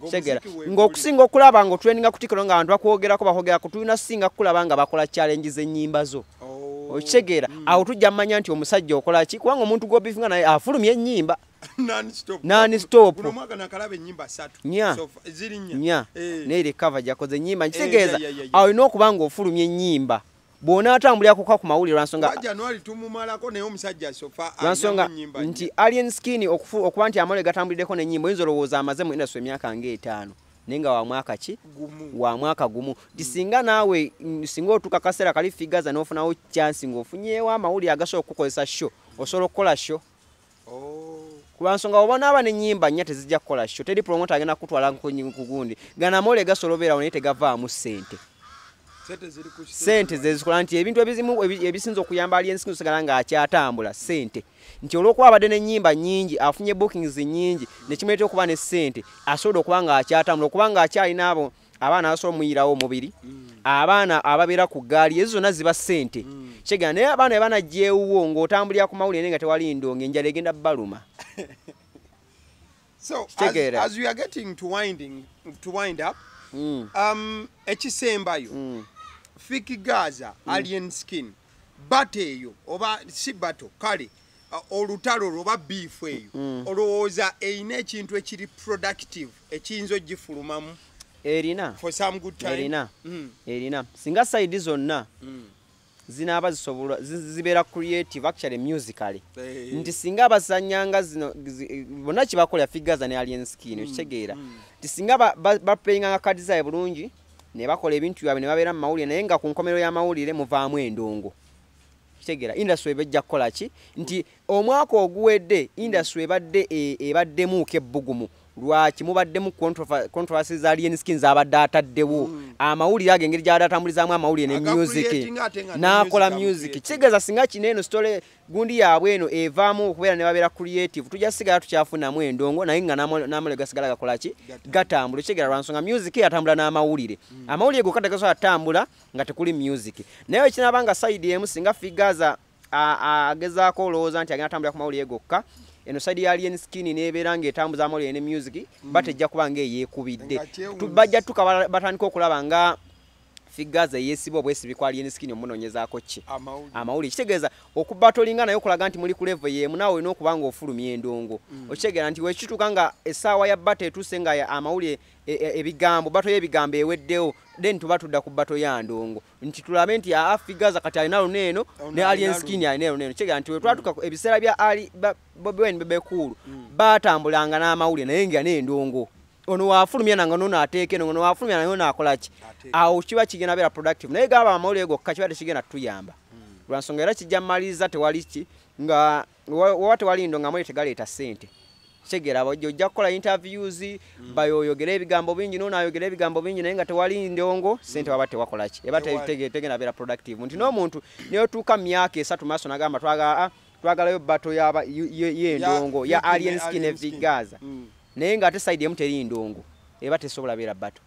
kitegeera? Ng'omuziki weeguli. Ng'okusinga okulaba ng'otrendinga ku TikTok, nga abantu bakwogerako, bakwogerako, tulina singa kukulaba nga bakola challenge z'ennyimba zo. Oh. Okitegeera? Awo tujja mmanya nti omusajja okola ki, kubanga omuntu gw'obeefinga naye afulumya ennyimba Non-stop. Non-stop. Guno omwaka nakalaba ennyimba ssatu. Nnya. So far, ziri nnya. Nnya. Naye recover gyakoze ennyimba, nkitegeeza olina okuba ng'ofulumya ennyimba bw'onaatambulira kuka ku mawulire, lwansonga Kuba January tumumalako, naye omusajja so far lwansonga alinamu ennyimba nti nnya. Alien Skin okuba nti amawulire gatambuliddeko n'ennyimba, oyinza olowooza amaze mu industry emyaka ng'etaano, naye nga wa mwaka ki? Gumu. Wa mwaka gumu. Nti singa naawe singa otuuka kaseera kali Figures n'ofunawo chance ng'ofunyeewo amawulire agasobola okukukozesa show, osobola okukola show. Oh. Kuba nsonga oba naaba n'ennyimba nnya tezijja kukola show, teri promoter agenda kukutwala ku gundi. Gano amawulire gasobola obeerawo, naye tegavaamu ssente. Sente ziri ku Ssente zezikola nti ebintu ebizimu ebisinza okuyamba Alien Skin osigala ng'akyatambula, ssente. Nti olw'okuba abadde n'ennyimba nnyingi, afunye bookings nnyingi, ne kimuleetera okuba ne ssente, asobola okuba ng'akyatambula, okuba ng'akyalina abo abaana abasobola omuyirawo omubiri, abaana ababeera ku ggaali, ezo zonna ziba ssente, kitegeera? Naye abaana bwe banajja ewuwo ng'otambulira ku mawulire naye nga tewali ndongo, enjala egenda bbaluma. So Kitegeera. as we are getting to wind up, ekisembayo, Fik Gaza, Alien Skin battle eyo, oba si battle, kale olutalo olwo oba beef eyo, olowooza erina ekintu ekiri productive ekiyinza ogifulumamu Erina. for some good time? Erina. Erina, singa side zonna zinaaba zisobola zibeera creative actually musically. Nti singa abazannyanga zino bonna kyebakola Fik Gaza ne Alien Skin, okitegeera nti singa baplayinganga kadi zaabwe bulungi ne bakola ebintu byabwe ne babeera mu mawulire, naye nga ku nkomero y'amawulire muvaamu endongo, kitegeera industry ebejja kukola ki nti omwaka oguwedde industry ebadde ebaddemuuko ebbugumu. Lwaki mubaddemu controversy za Alien Skin zabadde ataddewo amawulire ago, engeri gy'abadde atambulizaamu amawulire ne music n'akola music. Kitegeeza singa kino eno story gundi yaabwe eno evaamu okubeera ne babeera creative, tujja sigala tukyafunamu endongo, naye nga n'amawulire gasigala gakola ki, gatambula. Kitegeera lwa nsonga music yatambula n'amawulire, amawulire gokka tegasobola tambula nga tekuli music. Naye ekinaaba nga side emu singa Fik Gaza agezaako olowooza nti agenda atambulira ku mawulire gokka, eno side ya Alien Skin n'ebeera ng'etambuza amawulire ne music, batejja kuba ng'eyeekubidde, bajja tuka batandika okulaba nga Fik Gaza eyeesiba obwesibi kwa Alien Skin omunoonyezaako ki amawulire. Kitegeeza okubatolinga naye okulaga nti muli ku level y'emu, naawe olina okuba ng'ofulumya endongo. Okitegeera nti wekituuka nga essaawa ya battle etuuse nga amawulire ebigambo battle y'ebigambo eweddewo, then tuba tudda ku battle ya ndongo nti tulabe nti Fik Gaza kati alina luno eno ne Alien Skin alina luno eno. Kitegeera nti wetwatuuka ebiseera bya Bobi Wine Bebe Cool baatambulanga n'amawulire naye nga n'endongo, ono wafulumya nanga nono ateeka eno, ono wafulumya naye ono akola ki, awo kiba kigenda beera productive. Naye gaba amawulire gokka kiba tekigenda tuyamba lwa nsonga era kijja mmaliriza tewali ki nga waba tewali ndongo, amawulire tegaleeta ssente. Kitegeera ojja kukola interviews bayoyogera ebigambo bingi nono ayogera ebigambo bingi, naye nga tewali ndongo, ssente waba tewakola ki, eba tegenda beera productive. Nti n'omuntu neotuuka mu myaka 3 maaso nagamba twagalayo battle y'endongo ya Alien Skin ne Fik Gaza, naye nga ate side emu teri ndongo, eba tesobola beera battle.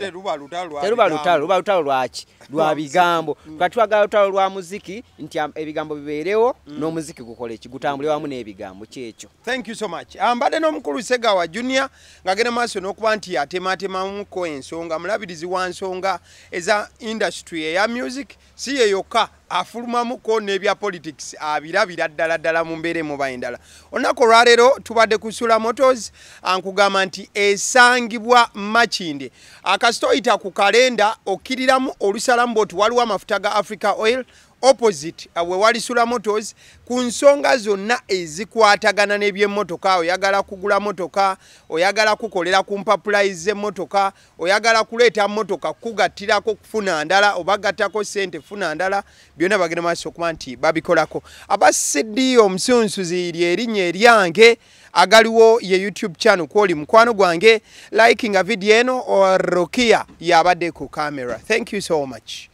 Teruba lutalo, luba lutalo lwaki? Lwa bigambo. Twagala lutalo lwa muziki nti ebigambo bibeerewo n'omuziki gukole ki, gutambule wamu n'ebigambo, kyekyo. Thank you so much. Mbadde n'omukulu Segawa Junior ng'agenda maaso n'okuba nti atematemamuko ensonga, mulabirizi wa nsonga eza industry eya music, si ye yokka afulumamuko n'ebya politics abirabira ddala ddala mu mbeera emuba endala. Olunaku olwaleero tubadde ku Sula Motors, nkugamba nti esangibwa Makindye. Akasita oyita ku kalenda okkiriramu olusalamu bw'oti waliwo amafuta ga Africa Oil opposite we wali Sula Motors ku nsonga zonna ezikwatagana n'ebyemmotoka. Oyagala kugula motoka, oyagala kukolera ku mpapula z'emmotoka, oyagala kuleeta mmotoka kugattirako kufuna ndala oba gattako ssente kufuna ndala, byonna bagenda maaso okuba nti babikolako. Aba CD omusunsuzi ly'erinnya eryange, agaliwo ye YouTube channel kwoli mukwano gwange, likinga video eno. Rokia yabadde ku camera. Thank you so much.